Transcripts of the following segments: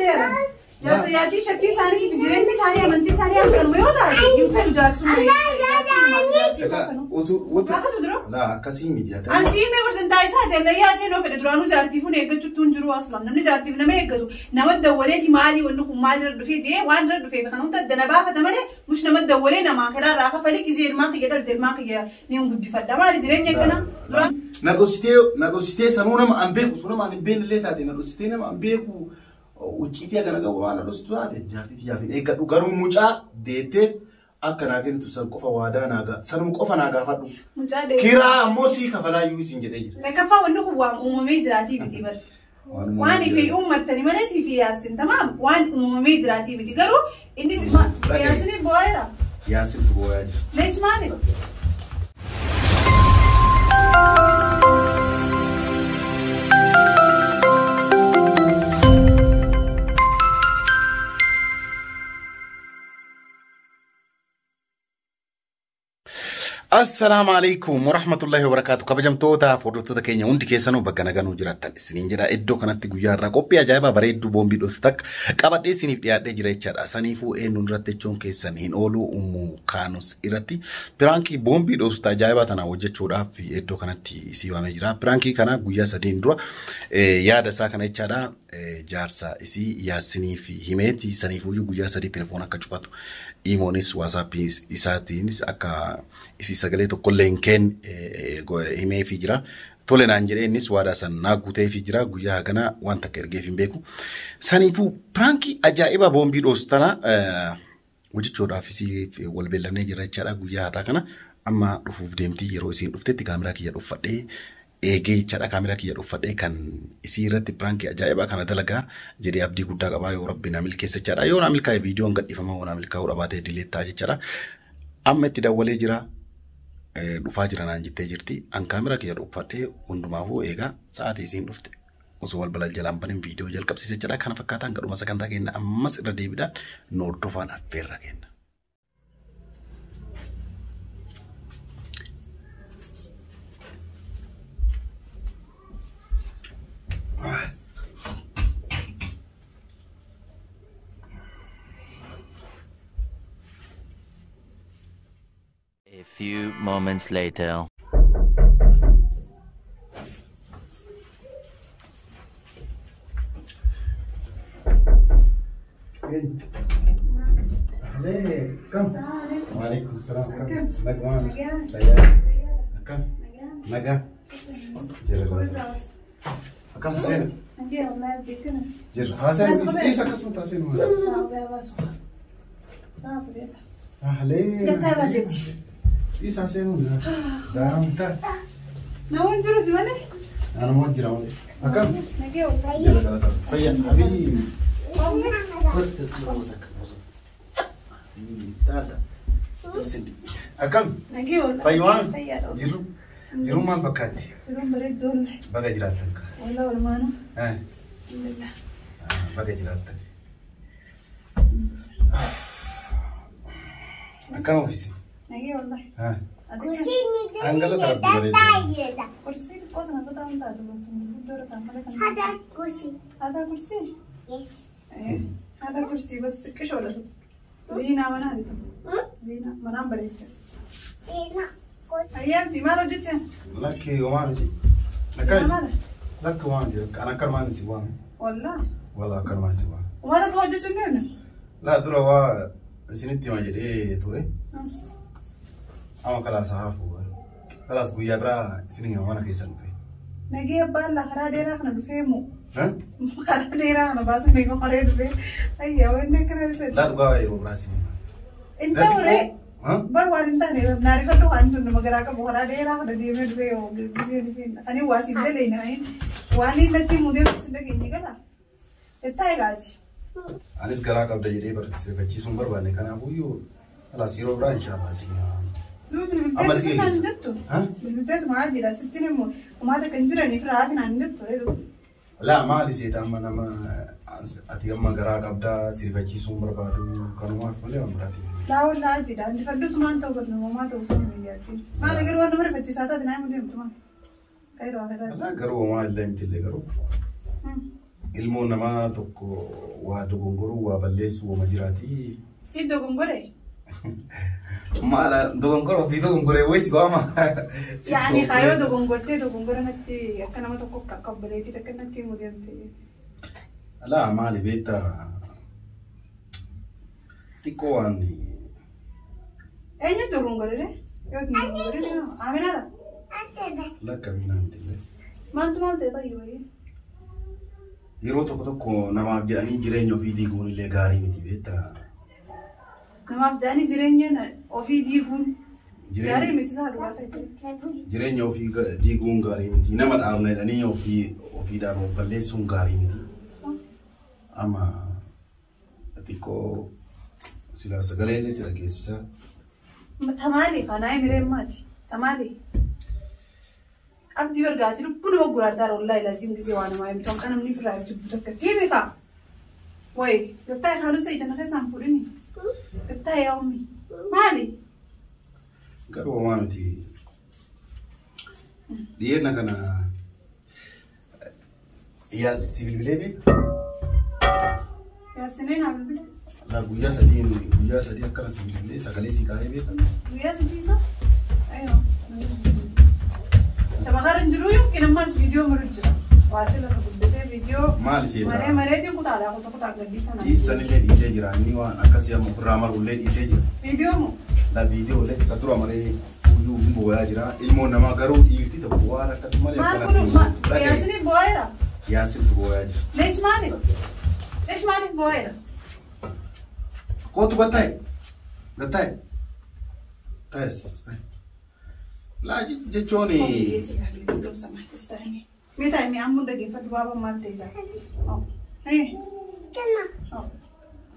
deera. Jaarsa jaartii shakkii isaanii jireenyi isaanii amantii isaanii akkanuma yoo taate hin fedhu jaarsummaa. Osoo wanta Gaafatu dura. laa akkasii miti haa ta'u. Ansii mee bartan isaa ta'e layyaa isheen yoo fedhe duraanuu jaartiif hun eeggachuutu hin jiru aslam namni jaartiif nama eeggatu nama dawwaleeti maalii wanni kun maal irra dhufee jee waan irra dhufee kan hunda addana baafata malee mush nama dawwalee namaa karaa irraa kafalii gizee ilmaan kiyya dhalte ilmaan kiyya ni guddifadha maali jireenya akkana duraan. Na dhoksitee na dhoksitee sanuu nama an beeku sanuu nama an hin beekne illee taate na dhoksitee nama an beeku ucciitii akkana qabu waan na dhoksitu taate jaartii tiyyaaf hin eeggadhu garuu mucaa deettee akka naa kennitu san qofa waadaa naa gaa sanuma qofa naa gaafadhu. Mucaa deemu. Kiraa ammoo sii kafalaayyuu isin jedhee jira. Lakkaffaa wanni kun waan uumamee jiraatii miti bara. Waan ifi uummattani malee siif yaasin tamaam waan uumamee jiraatii miti garuu inni yaasini bu'aa jira. Yaasin booyaa jira. Lees maali? Assalaamu alaikum warahmatullahi wabarakatuh. Kabajamtoota hordoftoota keenya hundi keessanuu bakka naganuu jiraattan isiniin jedha. Iddoo kanatti guyyaa irraa qophii ajaa'ibaa bareedduu boombii dhoosu takka qabadhee isiniif dhiyaadhee jira jechaadha. Saniifuu eenyuun irratti jechuun keessan hin oolu Ummu Kaanus irratti piraankii boombii dhoosu ajaa'ibaa tana hojjechuudhaaf iddoo kanatti isii waamee jira. Piraankii kana guyyaa 3 dura yaada isaa kana jechaadha. Jaarsa isii Yaasiniif himeeti. Saniifuyyuu guyyaa 3 telefoona akka cufatu imoonis waasaappii isaatiinis akka isii sagalee tokkollee hin kenne himeefii jira. Tole naan jedhee innis waadaa san naa guuteefii jira. Guyyaa hagana waan takka ergeef hin beeku. Saniifuu piraankii ajaa'iba boombii dhoosu tana hojjechuudhaaf isii wal beellamnee jira jechaadha. Guyyaa har'aa kana amma dhufuuf deemtii yeroo isiin dhuftetti kaameraa kiyya dhuffadhee eegee jechaadha. Kaameraa kiyya dhuffadhee kan isii irratti piraankii ajaa'ibaa kana dalagaa jedhee abdii guddaa qabaa yoo rabbi naa milkeessa jechaadha. Yoo naa milkaa'e viidiyoon gadhiifama yoo naa milkaa'uu dhabaatee dileettaa jechaadha. Amma itti dawwalee jira. Dhufaa jira naan jettee jirti. An kaameraa kiyya dhuffadhee hundumaafuu eegaa sa'aatii isiin dhufte. Osoo wal balal jalaan banin viidiyoo jalqabsiise jechaadha. Kana fakkaataan gadhuma sagantaa keenya ammas irra deebiidhaan nu hordofaan affeerra kenna. A few moments later. Kam? Waalaikum salam. Akkam? Nagaa. Nagaa. Fayyaa. Akkam? Nagaa. Jirra galata. Akkam seena? Nagee wallahi beekanati. Jirra. Haa seenu. Isa akkasuma taa seenu. Ahlee. Gattaa baasetti. Isa seenu. Daaramtaa. Namoonni jiru si malee? Namoonni jira malee. Akkam? Nagee wallahi. Jirra galata. Fayyaa. Habibi. Akkam? Nagee wallahi. Fayyumaan? Fayyaadha. Jirru. Jiruun maal fakkaatti? Jiruun bareedduu wallahi. Baga jiraattan. Walaa walumaanuu. Alhamdulillah. Baga jiraattan. Akkam ofiisi? Nagee wallahi. Angalata rabbi bareedduu. Kursii xiqqoo tana qotaa hin taatu gooftuun gurguddoo irra ta'a malee kan. Haadha kursii? Haadha kursii bas xiqqishoodha. Ziinaa manaati tun. Ziinaa manaan bareecha. Ayyaanti maal hojjechaa? Lakki homaa miti. Akkanis lakki homaa miti. Kan akkanumaan si waame. Wallaa. Walla akkanumaan si waame. Uummata koo hojjechuu hin deemne? Laa dura waa isinitti hima jedhee ture. Amma kalaas hafu. Kalaas guyyaa biraa isin hima mana keessan dhufe. Nagee abbaan laa karaa dheeraa kana dhufee moo? Karaa dheeraa kana baasee meeqa qaree dhufee? Ayyaa wanni akkana dhufee. Laa dhugaa yeroo biraa isin hima. Hin ta'u ree. Bar waan hin taane naarifadhu waan tun nama garaa qabu karaa dheeraa kana deemee dhufee yoo gisee dhufee. Ani waa siin daleena waan inni natti himuu deemu sin dhageenye gala. Ettaa egaati. Anis garaa qabda jedhee barsiifachiisuun barbaanne kanaafuyyuu kalaas yeroo biraa inshaallah isin hima. Bilbilteetu naan jettu. Bilbilteetu maal jira sittiin immoo uummata kan jiraniif raafi naan jettu. Laa maali seeta amma nama ati amma garaa qabdaa sirfachiisuun barbaadu kanumaaf malee waan biraati. Laa wallaa jira rifadhus maan ta'u godhu uumaa ta'u sana biyyaatti. Maali garuu waan nama rifachiisaa taate naa himuu deemtu maal? Kairoo akiraati. Laa garuu homaa illee miti illee garuu Ilmoon namaa tokko waa dogongoruu waa balleessuu wama jiraati. Si dogongore? Maala dogongora ofii dogongoree wayii si waama. Yaani kaayoo dogongortee dogongora natti akka nama tokko akka obboleettii takka natti himuu deemte. Alaa maali beektaa xiqqoo waan Eenyu dogongore? Yoo dogongore Aminaadha. Lakka minaa miti illee. Maaltu maal ta'e tayyuu wayii? Yeroo tokko tokko namaaf jedhanii jireenya ofii diiguun illee gaarii miti beektaa. Namaaf jedhanii jireenya ofii diiguun gaarii miti isaa dhugaa ta'e. Jireenya ofii diiguun gaarii miti. Nama dhaabna jedhanii ofii ofiidhaan of balleessuun gaarii miti. Amma xiqqoo sila sagalee illee si dhageessisa. Tamaali kanaa emiree maati? Tamaali. Abdii bargaati lubbuu nama guraartaa wallahi laziim gisee waa namaa himtu akka namni firraa jibbu takka tiimi kaa. Wayi gattaa haaluu ija na keessaan fuudhini. Gattaa yaa ummi. Maali? Garuu homaa miti. Dhiyeenya kana Iyaas si bilbilee beekaa? Yaasinee naa bilbile. Laa guyyaa sadii akkana si bilbilee sagalee si kaa'ee beekaa? Guyyaa 3 isa? Ayyo. Shabakaara hin jiru yookiin ammas viidiyoo maru jira. Waasii lafa guddisee viidiyoo. Maali seetaa? Maree mareetiin kutaadhaa kutaa kutaa gadhiisa naa. Dhiisanillee dhiisee jira. Inni waan akkasii amma ofirraa marullee dhiisee jira. Viidiyoo moo? La viidiyoo illee ka dura maree guyyuu hin boo'aa jira. Ilmoon namaa garuu dhiirti tokko waan akkasii malee Maal kun Yaasiniin boo'eera? Yaasintu boo'aa jira. Leesh maaliif? Leesh maaliif boo'eera? Kootu gattaa'e. Gattaa'e. Taa'es. Taa'e. Laa jechuun Mee taa'e mee ammoo dhaggeeffadhu baaba maal ta'e jira?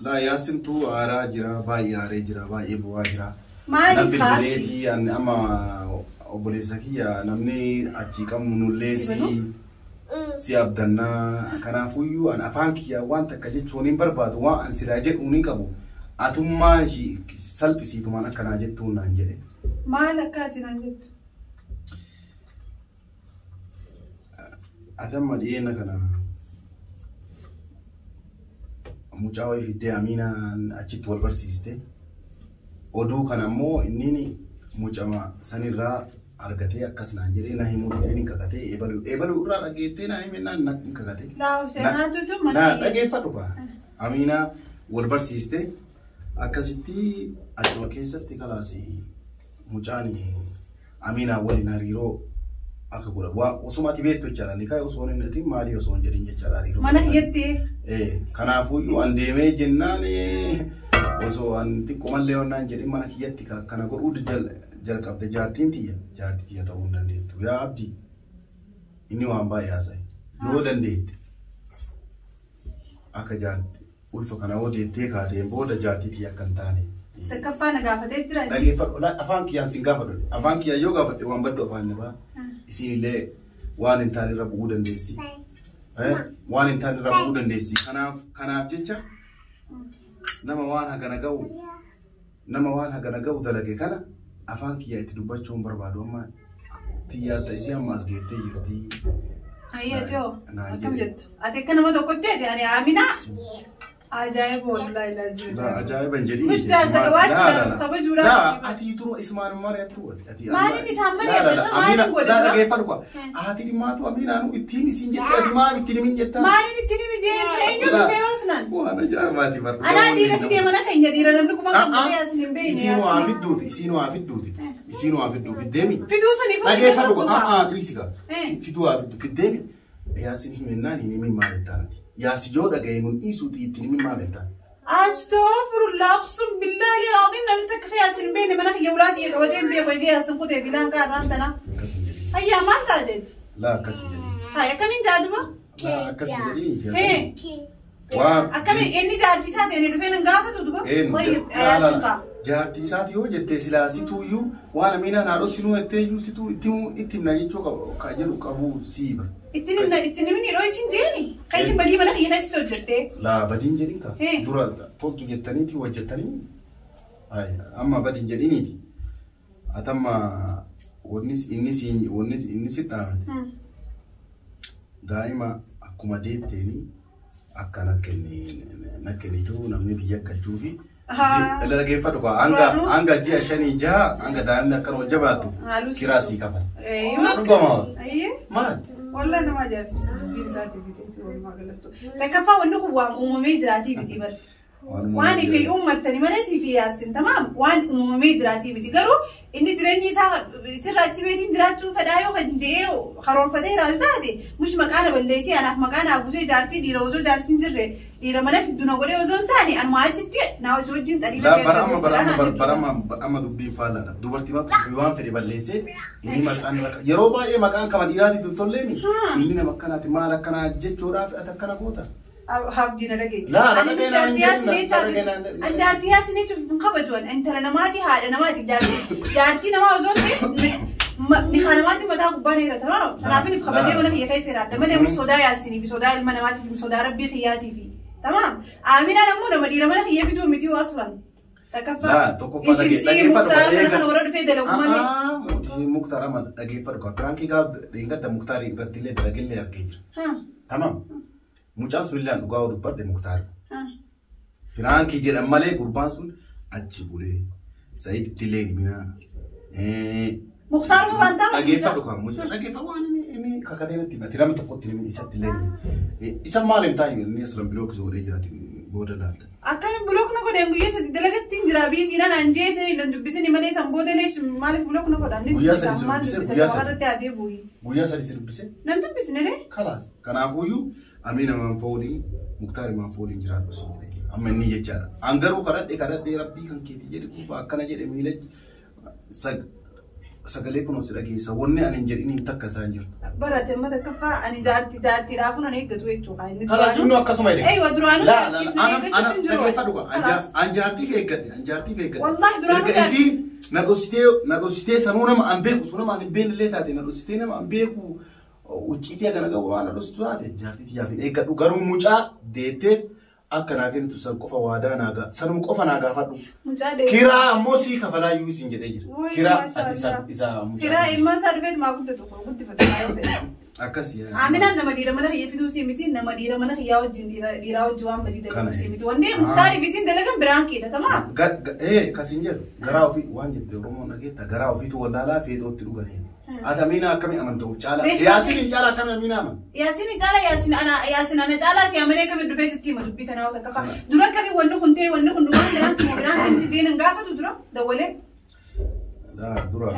Laa Yaasintu aaraa jira, baay'ee aaree jira, baay'ee boo'aa jira. Maaliif haati? Bilbileetii ani amma obboleessa kiyya namni achii qabnu nullee si abdannaa, kanaafuyyuu ani afaan kiyya waan takka jechuun hin barbaadu, waan an silaa jedhu hin qabu, atummaan ishii salphisiitumaan akkanaa jettuun naan jedhe. Maal akka ati naan jettu? Ati amma dhiyeenya kana mucaa wayii fiddee Amiinaan achitti wal barsiiste. Oduu kana immoo inni mucama sanirraa argatee akkas naan jedhee na himuu didee ni kakatee eebaluu eebaluu irraa dhageettee na himennaan na hin kakate. Laa seenaatutu Na mana. dhageeffadhu kaa. Amiinaa wal barsiiste, akkasitti achuma keessatti kalaas mucaan Amiinaa waliin hariiroo akka godha. Waa osuma ati beektu jechaadha. Ni kaa'e osoo hin hidhatin maalii osoo hin jedhin jechaadha hariiroo. Mana kiyyatti. Kanaafuyyuu an deemee jennaan osoo an xiqqoomallee onnaan jedhin mana kiyyatti akkana godhuu jalqabde jaartiin tiyya jaartii tiyya ta'uu hin dandeettu. Yaa Abdii, inni waan baay'ee haasa'e. Yoo dandeette akka jaartii ulfa kana yoo deettee kaateen booda jaartii tiyya akka hin taane. Takkaffaa na gaafatee jira. Dhageeffadhu, afaan kiyyaan sin gaafadhu. Afaan kiyyaan yoo gaafadhe waan baddu afaan ni ba'a. Isin illee waan hin taane irra bu'uu dandeessi. Waan hin taane irra bu'uu dandeessi. Kanaaf jecha nama waan hagana ga'u dalage kana afaan kiyyaa itti dubbachuu hin barbaadu, amma xiyyaa ta'isee amma as geettee jirti. Ayyaatoo Naan akkam jedhe. jetta? Ati akka nama tokkotti ati ani Aminaa. Ajaa'iba wallahi laazim. Laa ajaa'iba hin jedhin. Mush jaarsa qabaachuu kabajuudhaaf. Laa ati dura ismaan mari'attu ati. Maaliin isaan mari'atte? Maaliin godhe Laa dura? dhageeffadhu kwa. Ati dhimmaatu Aminaanu ittiin isin jette, ati maal ittiin himin jettaa? Maaliin ittiin himi jeessa eenyu dhufee yoosnaan? Waan ajaa'ibaati barra. Anaa dhiira fidee mana keenya dhiira namni kuma kan godhee as hin beekne. Isiin waa fidduuti, isiin waa fidduuti. Isiin waa fidduu fiddeemi. Fiduu saniif Dhageeffadhu kwa. Aa dhiisi ka. Eh. Fiduu waa fiddu fiddeemi. Yaasin himennaan hin himin maal jettaanati? Yaasi yoo dhagaye nun dhiisuuti ittiin himin maal jettaan? Astaghfirullah, aqsum billahi al-azim, namni takka yaasin hin beekne mana kiyya ulaatii qabatee hin beeku eegee yaasin kutee filaan kaarraan tana. Akkas hin jedhin. Hayyaa maal taateeti? Laa akkas hin jedhin. Haa akkamiin jaaduma? Laa akkas hin jedhin. Hee. Waa. Akkamiin inni jaartii isaa ta'e dhufee nan gaafatu duba? Eenyu? Tayyib yaasin kaa. Jaartii isaati yoo jettee silaa situuyyuu waan Amiinaan haadho sinuu jetteeyyuu situu itti itti himna jechuu qabu ka jedhu qabu siiba. Ittiin himna ittiin himni dhoo isin jeeni. Kan isin badii mana kiyya keessatti hojjettee. Laa badiin jedhin ka. Hee. Dura toltu jettaniiti hojjettanii. Ay amma badiin jedhiniiti. Atamma wannis inni si wannis inni si dhaamate. Daa'ima akkuma deetteeni Akka na kennitu namni biyya galchuufi. Ila dhageeffadhu kaa hanga ji'a 5 6 hanga daa'imni akkana wal jabaattu kiraa sii kafala. Dhugama. Maal? Wallah nama ajaa'ibsiisa dubbiin isaatii biteetti walumaa galattu. Takkaffaa wanni kun waan uumamee jiraatii miti bara. Waan ifii uummattani malee siif yaasin tamaam waan uumamee jiraatii miti garuu inni jireenyi isaa sirraa achi beetiin jiraachuu fedhaa yoo kan jedhee karoorfatee jiraatu taate mush maqaa na balleessee anaaf maqaa naa buusee jaartii dhiira osoo jaartiin jirre dhiira mana fiddu na godhee osoo hin taane anuma achitti naa osoo wajjin xaliila Laa bara amma bara amma bara amma amma dubbiin faallaadha. Dubartii matu waan fedhe balleessee inni maqaan yeroo baay'ee maqaan kama dhiiraatiif hin tolleemi inni nama akkanaati maal akkanaa jechuudhaaf ati akkana goota. Habdii na dhagaye. Laa na dhagaye naan hin jedhin. An jaartii yaasinii cuuf hin kabajuun intala namaati haadha namaati jaartii namaa osoo ta'e ni namaati mataa gubbaa ni hirata. Kanaaf inni kabajee mana kiyya keessa jiraadha malee ammoo sodaa yaasinii fi sodaa ilma namaatii fi sodaa rabbii kiyyaatii fi tamam. Aaminaan ammoo nama dhiira mana kiyya fiduu miti aslan. Takkaffaa. Laa tokkoffaa dhageeffadhu. Muktaar kana warra dhufee dalagu malee. Muktaar amma dhageeffadhu. Piraankii gaafa dheengadda Muktaar irratti illee dalagillee argee jira. Tamam. Mucaan sun illee dhugaa dubbadhe Muktaar. Piraankii jedhan malee gurbaan sun achi bulee Sa'iditti illee himinaa. Muktaar moo waan ta'an? Dhageeffadhu kan mucaa dhageeffadhu waan inni kakatee natti himate nama tokkotti himi isatti illee isa maal hin taa'u inni asirra bilook godhee jiraate booda laalta. Akkamiin bilook na godheen guyyaa sadi dalagatti hin jira biizii naan jeete nan dubbisini malee san booda leesh maaliif bilook na godhan? Guyyaa sadi si dubbise guyyaa sadi. Adee bu'ii. Guyyaa sadi si dubbise. Nan dubbisne ree? Kalaas kanaafuyyuu Amina maan foolii Muktaar maan fooliin jiraadhu si jedhee amma inni jechaadha. An garuu kadhadhee rabbii kan keetii jedhe gubbaa akkana jedhe miila sagalee kunuun si dhageessa wanni ani hin jedhiniin takka isaan jirtu. Barate amma takkaffaa ani jaartiidhaaf nan eeggatu jechuudha. Kalaas inni akkasuma jedhe. Eeywa duraanuu jaartiif na eeggachuutti hin jiru. An jaartiif eeggadhe an jaartiif eeggadhe. Wallaahi duraanuu jaartii. Isii na dhoksitee sanuu nama an beeku sanuu nama an hin beekne illee taate na dhoksitee nama an beeku ucciitii kana qabu waan na dhoksitu taate jaartii xiyyaaf hin eeggadhu garuu mucaa deettee akka naa kennitu san qofa waadaa naa gaa sanuma qofa naa gaafadhu. Kiraa ammoo sii kafalaa iyyuu isin jedhee jira. Kiraa ati isa mucaa. Kiraa ilmaan isaa dhufeet maa guddatu guddifatu. Akkas yaa. Aminaan nama dhiira mana kiyya fiduu sii miti nama dhiira mana kiyyaa wajjin dhiiraa wajjin waan badii dalaguu sii miti. Wanni Muktaariif isin dalagan biraan keedha tamaa. Kasiin jedhu garaa ofii waan jette Oromoon dhageetta garaa ofiitu wallaalaa feetootti dhuganii. Ati Amina akkamii amanta of caalaa? Yaasiin caalaa akkamii Amina amanta? Yaasiin caalaa Yaasiin ana caalaa si amanee akkamii dhufee sitti hima dubbii tanaa takka fa'a. Dura akkamii wanni kun ta'e wanni kun dhugaan biraan tuma biraan kinti jee nan gaafatu dura dawwalee. Laa dura.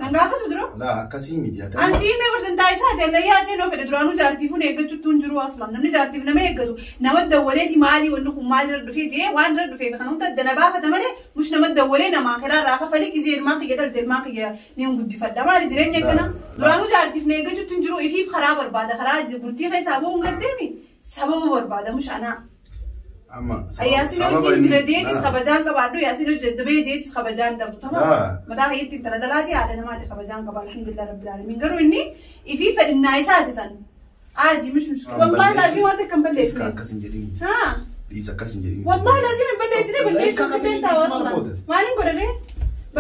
Nan gaafatu dura. Laa akkasii miti. An siimee bartantaa isaa ta'e Yaasiin of fedhe duraanuu jaartiif hun eeggachuutti hin jiru aslan namni jaartiif nama eeggatu nama dawwaleeti maali wanni kun maal irra dhufee jee waan irra dhufee kana hunda addana baafata malee mush nama dawwalee namaa kiraarraa kafalii gizee ilmaan kiyya dhalte ilmaan kiyya ni guddifadha maali jireenya akkana duraanuu jaartiif na eeggachuutti hin jiru ifiif karaa barbaada karaa bultii keessaa bu'uun garteemi sababa barbaada mush anaa. Amma Yaasiin hojii jira jeetis kabajaan qabaadhu Yaasiin hojii jajjabee jeetis kabajaan dhabu tamam mataa keetti intala dhalaati haadha namaati kabajaan qaba alhamdulillah rabbil alamin garuu inni ifii fedhinnaa isaati san aadi mish mushkila wallahi laazim waan takka hin balleessine akkas hin jedhin dhiisa akkas hin jedhin wallahi laazim hin balleessine balleessuu hin ta'u aslan maaliin godhane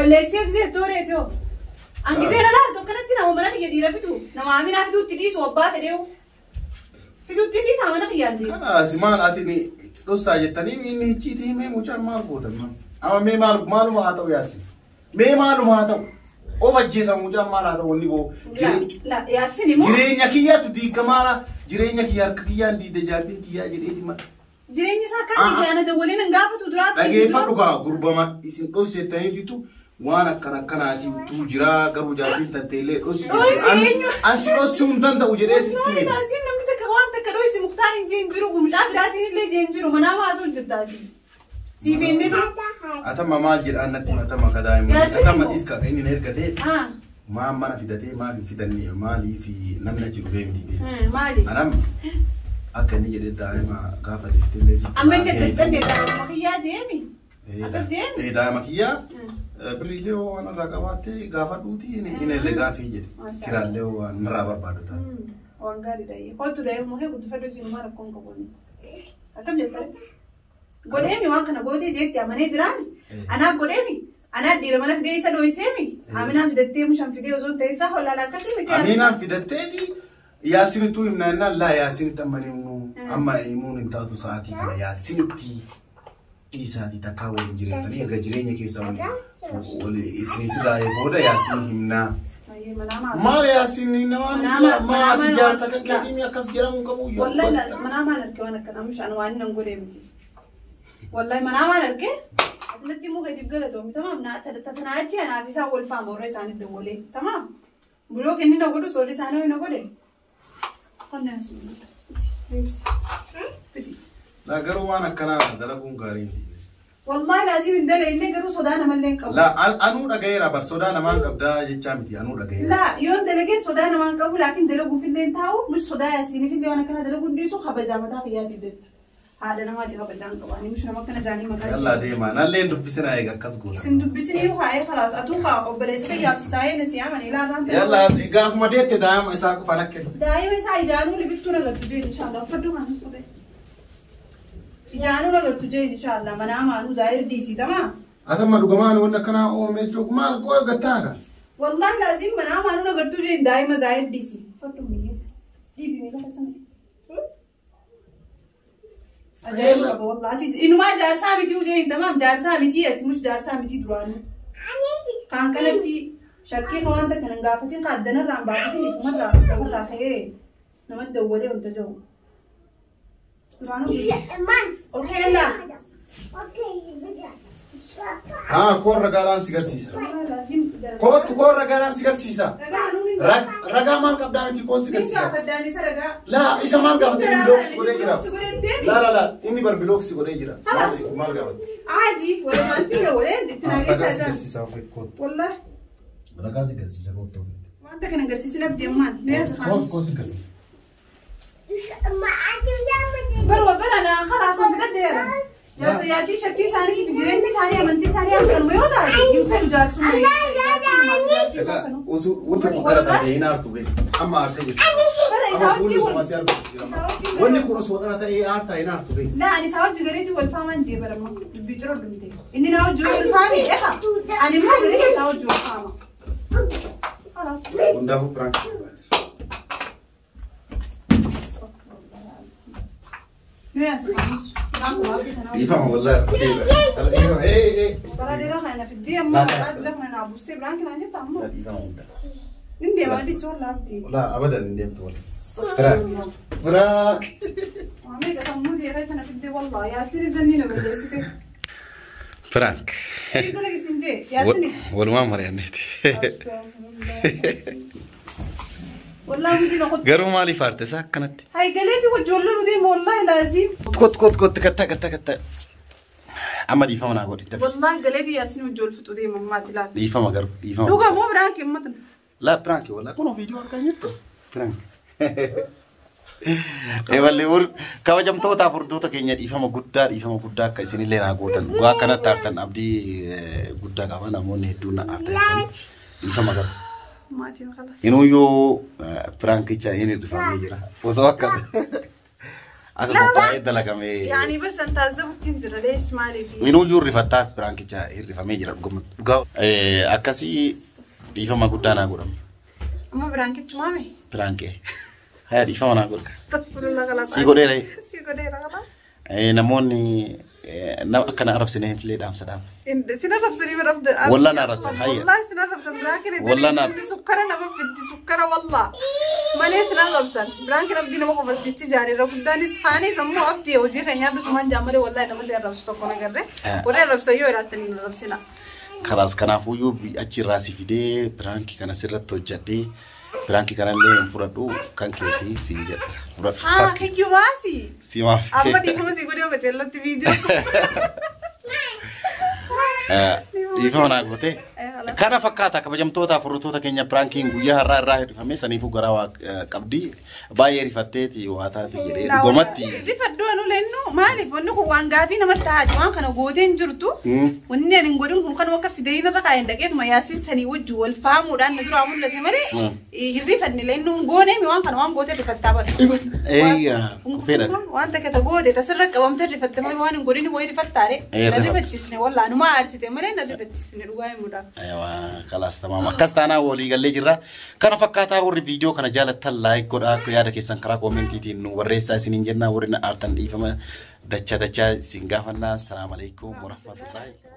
balleessitee gisee tooreetoo an gisee lalaatu akkanatti nama mana kiyya dhiira fidu nama Aminaa fiduutti dhiisu abbaa fedheewu fiduutti dhiisa mana kiyyaan deemu. Kanaas maal ati dhossaa jettanii inni icciitii mee mucaan maal gootan amma mee maaluma haa ta'u Yaasiin mee maaluma haa ta'u of ajjeesa mucaan maal haa ta'u wanni boo Yaasiin immoo jireenya kiyyaatu diigamaara jireenya kiyya harka kiyyaan diide jaartiin kiyyaa jedheeti ma Jireenyi isaa kan diigaana dawwalee nan gaafatu duraa dhageeffadhu kaa gurbama isin dhossi jettaniititu waan akkana akkanaatiitu jira garuu jaartiin tanteellee dhossi ansi dhossuu hin danda'u jedheeti itti hime. Yaasiin namni takka waan takka dhoysi Muktaar hin jeen jiru mucaa biraatiin illee jeen jiru manaa maasuu jirtaati. Siif inni dura. Atama maal jedhaan natti atama kadaa'imu atama dhiiska inni na ergatee maa mana fidatee maal hin fidanne maaliif namni achi dhufee miti beeku. Maali? Anam akka inni jedhee daa'ima gaafa deeftillee si. Amma inni dadhabee daa'ima kiyyaa deemi. Akkas deemi. Daa'ima kiyyaa birriilee waan irraa qabaattee gaafa dhuuti inni herregaafii jedhe kiraallee waan irraa barbaadu taate. Waan gaariidha. Kottu daa'ima kee guddifadhu isin maal rakkoon qabu. Akkam jettare? Godheemi waan kana gootee jeetti amanee jiraami. Anaa godheemi. Anaa dhiira mana fidee isa dho'iseemi. Aminaan fidattee mushaan fidee osoo ta'e isaa hollaala akkasii miti. Aminaan fidatteeti Yaasinitu himna jennaan laa Yaasinitti amma himnu. Amma himuun hin taatu sa'aatii kana Yaasinitti dhiisaatii takkaa waliin jireentanii erga jireenya keessa wal isin sirraa booda Yaasin himnaa. Maal Yaasin nama maati jaarsa kan keetii akkas jedhamu hin qabu. Wallahi manaamaan arge waan akkanaa mushaan waan nan godhee miti. Wallahi manaamaan arge natti immoo keetiif galatoomi tamaam tanaa achi anaaf isaan wal faama warra isaanii dawwalee tamaam. Buloo kenni na godhu soorri isaanii na godhe. Qonnaan sun fiti. Laa garuu waan akkanaa dalaguun gaarii miti. Wallahi laazim hin dalagne garuu sodaa namallee hin qabu. Laa anuu dhagayeera bar sodaa namaan qabdaa jechaa miti anuu dhagayeera. Laa yoo dalagee sodaa namaan qabu laakiin dalaguuf illee hin taa'u nuti sodaa Yaasiniif illee waan akkanaa dalaguu hin dhiisu kabajaa mataa fayyaatiif jecha. Haadha namaati kabajaan qaba. Ani mush nama akkana jaanii maqaa Yallaa deemaa nalleen dubbisinaa eega akkas goona. Sin dubbisinii kaa'ee khalaas atuu kaa obboleessa kiyyaaf si taa'ee na si amane ilaallaan ta'e. Yallaa gaafuma deette daa'ima isaa qofaan akka Daa'ima isaa ijaanuu libittuu nagartu jeen inshallah uffadhu kaan suphee. Ijaanuu nagartu jeen inshallah manaa maanuu zaahir diisii tamaa. Atamma dhugumaan wanni akkanaa oomee jechuun maal koo gattaa ka? Wallahi laazim manaa maanuu nagartu jeen daa'ima zaahir diisii. Uffadhu miyyee. Dhiibi miila keessa miti. Ajaa'iba qaba wallahi. Ati inumaa jaarsaa miti jeen tamaam jaarsaa miti ati mush jaarsaa miti duraanuu. Kaan kanatti shakkii kan wanta kana hin gaafatin kan addanarraa hin baafatin ifumarraa ofirraa ka'ee namatti dawwalee wanta jiru. Duraanuu ol ka'eellaa. Haa koon ragaadhaan si garsiisa. Kootu koon ragaadhaan si garsiisa. Ragaa maal qabdaa miti koon si garsiisa. Laa isa maal gaafate inni bilooksi godhee jira. Laa laa laa inni bar bilooksi godhee jira. Maal gaafate? Aadi walumaatti walee itti Ragaa si naageessaa jira. garsiisa ofi kootu. Wallahi Ragaa si garsiisa kootu ofi. wanta kana agarsiisin abdii ammaan meeshaa Koon kaanis. koon si garsiisa. Barwa bara na khalaas an fudhadheera. Jaarsa jaartii shakkii isaanii jireenyi isaanii amantii isaanii akkanuma yoo taate hin fedhu jaarsummaa. Osoo wanta kun gara taate hin aartu beeku. Amma aartee jirti. Bara isaa Amma fuulli wajjin osoo asii argu jira. Wanni kun osoo dhala ta'ee aartaa hin aartu beeku. Laa ani isaa wajji gareetii wal faamaan jee barama dubbii ciroo dhumte. Inni naa wajji wal faame eha. Ani immoo gareetii isaa wajji wal faama. Khalaas. Hundaafuu piraank. Nuyi as kaanis. Dhiifama wallahi. Dhiifama. Ee ee. Bara dheeraa kana fiddee amma adda kana naa buustee biraan kanaan jetta amma. Dhiifama hundaa. Nin deema adii si wallaa abdii. Walaa abadan hin deemtu walaa. Piraank. Piraank. Waamee gatamuu seera sana fiddee wallaa yaasini zanni na balleessite. Piraank. Intala isin jee yaasini. Walumaan mari'anneeti. Wallaa hundi na qotu. Garuu maaliif aarte isaa akkanatti? Hay galeeti wajjoollee nu deema wallaahi laazim. Kot kot kot kattaa kattaa kattaa. Amma dhiifama naa godhi. Wallaahi galeeti yaasini wajjool fixu deema ammaati laala. Dhiifama garuu dhiifama. Dhuga moo biraan keemmatu. Laa piraank walaa kun viidiyoo argaa jirtu. Piraank. Eeballee kabajamtootaaf hordoftoota keenya dhiifama guddaa akka isinillee naa gootan. Dhugaa akkanatti aartan abdii guddaa qaba namoonni hedduun na aartan. Dhiifama garuu. Maatiin kalas. Inuyyuu piraankicha inni hir'ifamee jira. Osoo akka akka qophaa'ee dalagamee. Yaani bas an taazzabutti hin jira lees maaliif. Inuyyuu hir'ifattaaf piraankicha hir'ifamee jira dhugaa. Akkasii dhiifama guddaa naa godhama. Amma biraankichu maame. Piraankee. Haya dhiifama naa godha. Astagfirullah kalaas. Si godheera. Si godheera kalaas. Namoonni nama akkana arrabsinee illee dhaamsa dhaama. Sin arrabsanii barabda. Wallah na arrabsan, hayya. Wallah sin arrabsan biraakin Wallah na- sukkara nama fiddi sukkara wallah. Malee sin arrabsan biraakin abdii nama kofalchiisti jaarira guddaanis haanis ammoo abdii hojii keenyaa dhufmaan jaamalee wallahi nama si arrabsu tokko nagarre. Warri arrabsan yoo jiraattan hin arrabsina. Kalaas kanaafuyyuu achirraa si fidee piraankii kana sirratti hojjedhee piraankii kanallee hin fudhadhu kan keetii siin jedha. Fudhadhu. Haa kiyyumaasi. Simaaf. Amma dhiifama si godhee qajeellotti viidiyoo. Dhiifama naa gootee. Kana fakkaata kabajamtootaaf hordoftoota keenya piraankiin guyyaa har'aa irraa hir'ifame saniifuu garaa waa qabdi. Baay'ee rifatteeti waa taate jedhee dhugumatti. Rifadhu anu leennu maaliif wanni Wanni kun waan gaafii namatti taa'aati. Waan kana gootee hin jirtu. Wanni ani hin godhin kun kan akka fidanii irra kaa'een dhaqeetuma Yaasiin sanii wajjin wal faamuudhaan na duraa mul'ate malee hirrifanne illee inni hin goone waan kana waan gootee rifattaa bara. Eeyyaa kufeedha. Waan takka ta goote tasirra qabamtee rifatte malee waan hin godhin wayii rifattaare. Ee, Na rifattis. rifachiisne wallaa numa aarsite malee na rifachiisne dhugaa himuudhaaf. Aywa, kalaas tamaam. Akkas taanaa walii gallee jirra. Kana fakkaataa warri viidiyoo kana jaalattan like godhaa, yaada keessan karaa koomentiitiin nu barreessaa isiniin jenna. Warri na aartan dhiifama dacha dachaa isin gaafannaa. Salaamu alaikum warahmatullahi wabarakatuh.